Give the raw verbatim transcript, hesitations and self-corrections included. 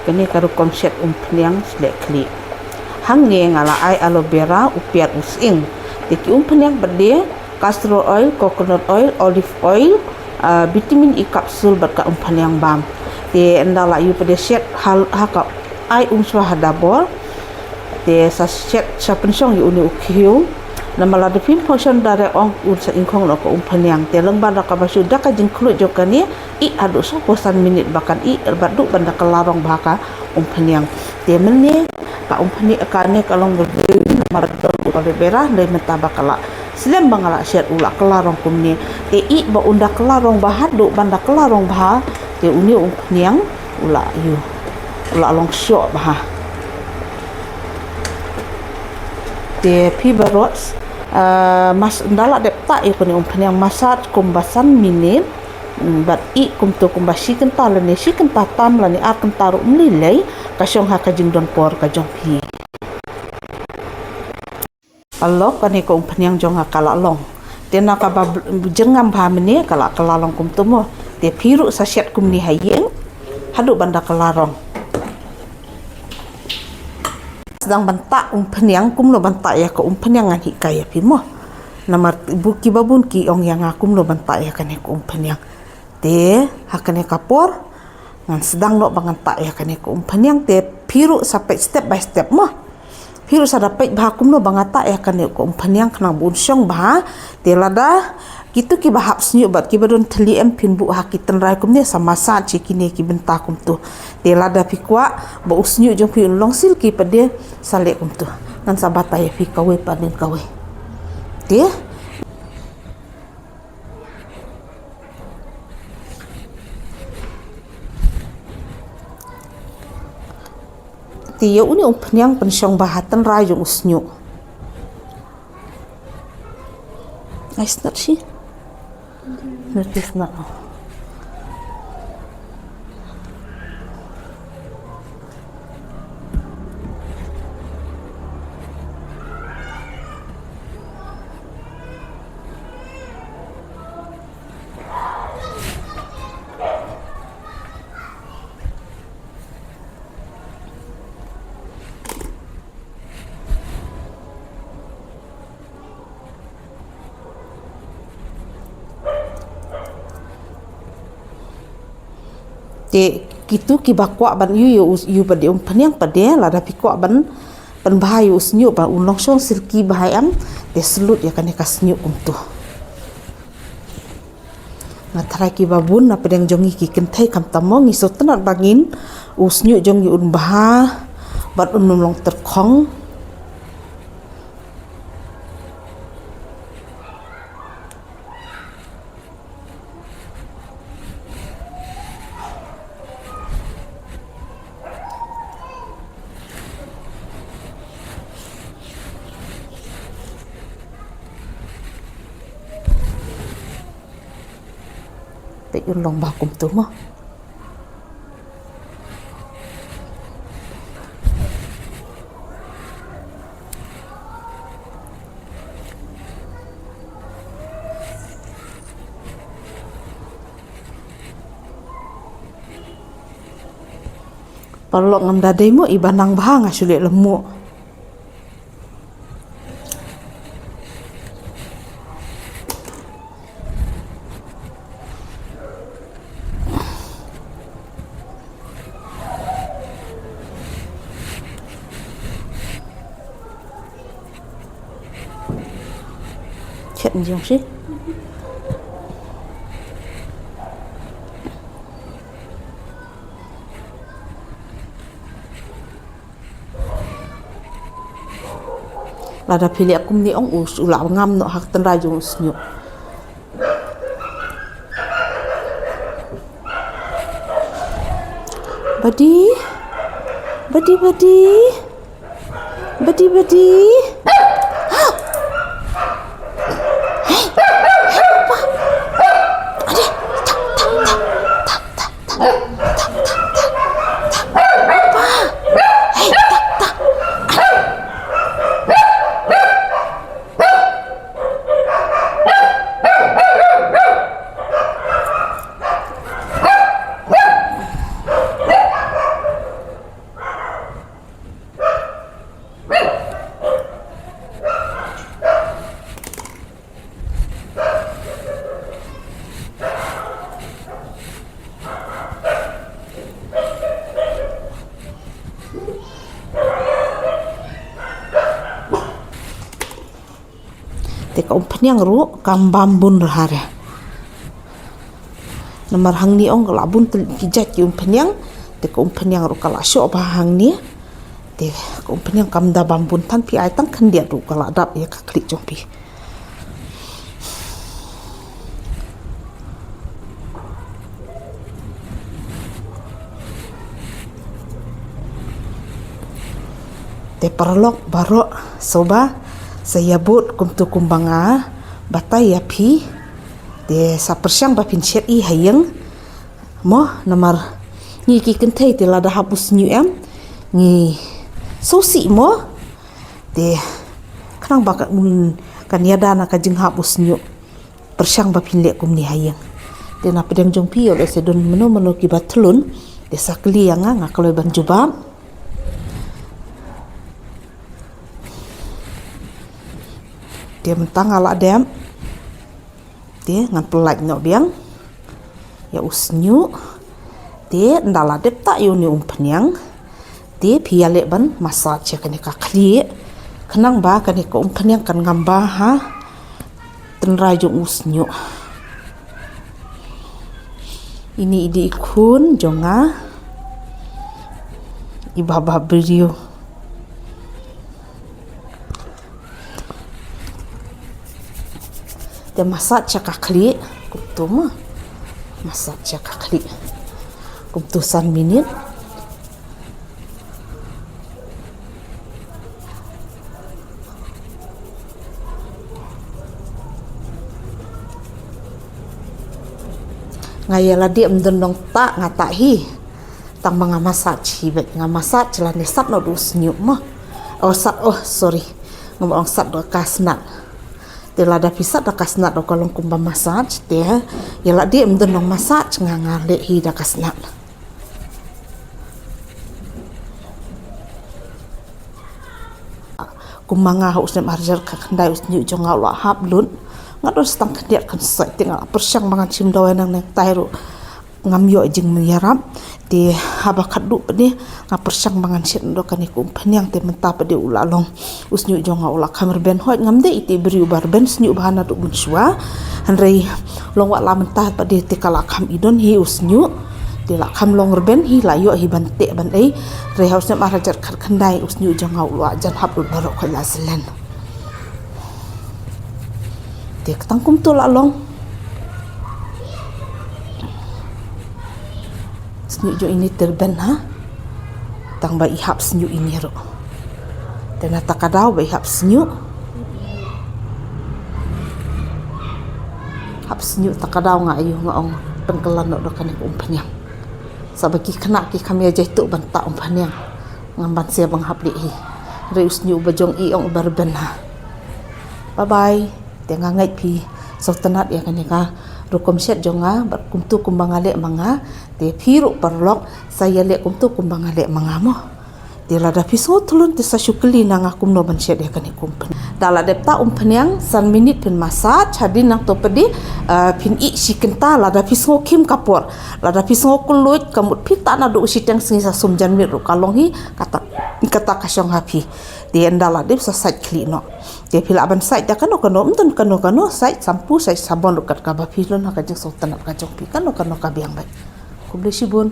Kane ka rukom shet umphniang sleh khlieh. Hangne nga la ai aloe vera, u piat, u sying. Te ki umphniang pat de, castor oil, coconut oil, olive oil, ah, vitamin E capsule bad ka umphniang balm. Te ynda la ïoh pat de shet hal, ha ka ai um shuwa ha dabor. Te sa shet, sa pynshong ïa une u khiew. Namar lada phim pynshong direct ong un sa ingkhong noh ka umphniang. Te lyngba da kaba shu da ka jingkhluit jong kane, ih haduh sawphew san minit ba kan ih, bad duh ban da kylla rong bha ka umphniang. Te mynne ka umphniang kane ka long review namar ka aloe vera, hynrei mynta ba ka la slem ba nga la shet u la kylla rong kumne. Te ih ba un da kylla rong bha, haduh ban da kylla rong bha, te une u umphniang u la ïoh, u la long shoh bha. Te phi baroh, ah, mas, ynda la dep tah ïa kane umphniang, massage kumba san minit, mm, bad ih kumto kumba shi kynta lane shi kynta tam lane ar kynta ruh ym lei lei, ka shong ha ka jingdon por ka jong phi. Paralok, kane ka umphniang jong nga ka la long. Te na kaba bl-, jyrngam bha mynne ka la kylla long kumto mo. Te phi ruh sa shet kumne ha ïing haduh ban da kylla rong. Sdang ban tah umphniang, kumno ban tah ïa ka umphniang ngan hikai ïa phi mo. Namar bun kiba bun ki ong ïa nga kumno ban tah ïa kane ka umphniang. Te ha kane ka por ngan sdang noh ba ngan tah ïa kane ka umphniang, te phi ruh sa peit step by step mo. Phi ruh sa da peit bha kumno ba nga tah ïa kane ka umphniang khnang ba un shong bha. Te lada kito kiba hap shñiuh bad kiba don thylli em, phin buh ha ki tynrai kumne, sa massage ïa kine ki bynta kumto. Te lada phi kwah ba u shñiuh jong phi un long silky pat de, sa leh kumto. Ngan sa batai ïa phi kawei pa dien kawei. Te Te ïa une u umphniang pynshong bha ha tynrai jong u shñiuh. Ai, snat shi. Notice na. Te kito kiba kwah ban ïoh, ïoh, ïoh pat de umphniang pat de, lada phi kwah ban pynbha ïa u shñiuh ba un long shong silky bha em, te slut ïa kane ka shñiuh kumto. Nga tharai kiba bun na pdeng jong ngi ki kynthei, khamtam mo, ngi sngewtynnat ba ngin, u shñiuh jong ngi un bha bad un ym long tyrkhong. Peit un long bha kumto mo. Paralok, ngam da dei mo, iba nang bha nga shu leh lem mo. Chet jong shi. Lada phi leh kumne ong u, u la ngam noh ha tynrai jong u shñiuh. Badi. Badi, badi. Badi, badi. Umphniang ruh kam bam bun rhar ïa. Namar hangne ong ka la bun tylli ki jait ki umphniang. Te ka umphniang ruh ka la shoh bha hangne. Te ka umphniang kam da bam bun than, phi ai tang khyndiat ruh ka la dap ïa ka khlieh jong phi. Te paralok baroh, sngewbha sa ïa bud kumto kumba nga batai ïa phi. Te sa pyrshang ba phin shet hi ha ïing mo, namar ngi ki kynthei te lada hap u shñiuh em ngi sngewsih mo. Te khnang ba ka un kan ïada na ka jinghap u shñiuh, pyrshang ba phin leh kumne ha ïing. Te na pdeng jong phi ïoh lehse don mano mano kiba thlun, te sa kylli ïa nga, nga kloi ban jubab. Te mynta nga la dep. Te ngan pyllait noh biang ïa u shñiuh. Te ynda la dep tah ïa une u umphniang, te phi ïa leh ban massage ïa kane ka khlieh, khnang ba kane ka umphniang kan ngam bha ha tynrai jong u shñiuh. Ine i dei i khun jong nga, i Baba Briew. Te massage ïa ka khlieh kumto mo. Massage ïa ka khlieh kumto san minit. Nga ïa lade ym don nongtah, nga tah hi. Tang ba nga massage hi beit, nga massage lane sat noh da u shñiuh mo. Oh, sat, oh, sorry. Nga mut ong sat da ka snat. Te lada phi sat da ka snat ruh ka long kumba massage, te ïa lade ym don nong massage, nga, nga leh hi da ka snat. Kumba nga ha u snem ar hajar khatkhyndai u shñiuh jong nga u la hap lut. Nga don sa tang khyndiat khynsoi, te nga la pyrshang ba ngan shim dawai nang nangtai ruh ngam ïoh jingmyntoi. Te haba khatduh pat de nga pyrshang ba ngan shet noh da kane ka umphniang, te mynta pat de u la long u shñiuh jong nga u la kham rben. Hooid, ngam dei ïa i briew ba rben shñiuh bha naduh mynshuwa. Hynrei long wat la mynta pat de te ka la kham i don hi u shñiuh. Te la kham long rben hi, la ïoh hi ban teh ban ei. Hynrei ha u snem ar hajar khatkhyndai u shñiuh jong nga u la jan hap lut baroh khoit la slen. Te ka tang kumto la long. Shñiuh jong ine te rben ha. Tang ba i hap shñiuh ine ruh. Te na ta ka daw ba i hap shñiuh. Hap shñiuh ta ka daw nga, aiu, nga ong pynkylla noh da kane ka umphniang. Sa ba ki khynnah ki kham ïa jaituh ban tah umphniang. Ngam banse ba nga hap leh hi. Hynrei u shñiuh ba jong i ong ba rben ha. Bye bye. Te nga ngeit phi sngewtynnat ïa kane ka rukom shet jong nga bad kumto kumba nga leh ma nga. Te phi ruh paralok sa ïa leh kumto kumba nga leh ma nga mo. Te lada phi sngewthlun te sa shu kylli na nga kumno ban shet ïa kane ka umphniang. Da la dep tah umphniang san minit phin massage, hadien nangto pat de, ah, phin ïeh shi kynta lada phi sngew khim ka por. Lada phi sngew kylluid, ka mut phi tah naduh u shiteng sngi sa sum jan miet ruh ka long hi, kata, kata ka shong ha phi. Te ynda la dep sa sait khlieh noh. Te phi lah ban sait da kano kano, ym don kano kano, sait shampoo, sait sabon ruh kat kaba phi don ha ka jingsngewtynnat ka jong phi, kano kano ka biang beit. Khublei shibun.